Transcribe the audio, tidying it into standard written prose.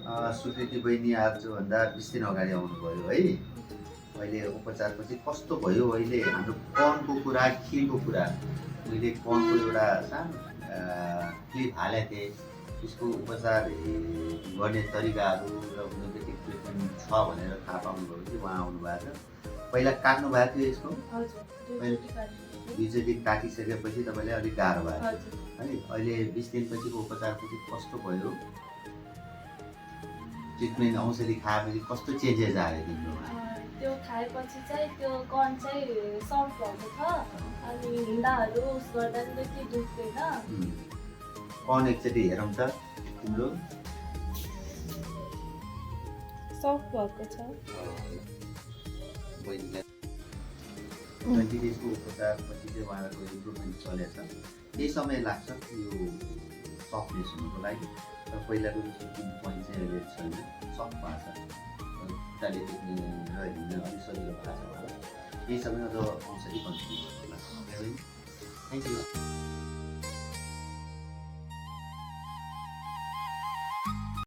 सुकृति बहिनी आजभन्दा 20 दिन अगाडि आउनुभयो है। अहिले उपचारपछि कस्तो भयो? अहिले हाम्रो कनको कुरा, खिरको कुरा, मैले कनको एउटा सानो क्लिप हालेको थिएँ। त्यसको उपचार गर्ने तरिकाहरू र होमियोपेथिक ट्रिटमेन्ट छ भनेर थाहा पाउनुभयो कि उहाँ आउनुभएको छ। पहिला काट्नु भएको थियो यसको? दुईचोटि काटिसकेपछि तपाईँले अलिक गाह्रो भयो है। अहिले 20 दिनपछिको उपचारपछि कस्तो भयो? ट्रिटमेन्ट औषधि खाएपछि कस्तो चेन्जेस आयो तिम्रोमा? त्यो खाएपछि चाहिँ त्यो कन चाहिँ सफ्ट भएको छ अनि हिँड्दाहरू उस गर्दा पनि त्यति दुख्दैन। कन एकचोटि हेरौँ त तिम्रो। सफ्ट भएको छ। 20 डेजको उपचारपछि चाहिँ उहाँहरूको इम्प्रुभमेन्ट चलेछ। केही समय लाग्छ यो सफ्टनेस हुनुको लागि। र पहिलाको जस्तो जुन पोइन्ट चाहिँ अहिले छैन, सफ्ट भएको छ, खुट्टाले देख्ने र हिँड्न अलिक सजिलो भएको छ। केही समयमा त औषधि कन्टिन्यू गर्नु होला। Thank you.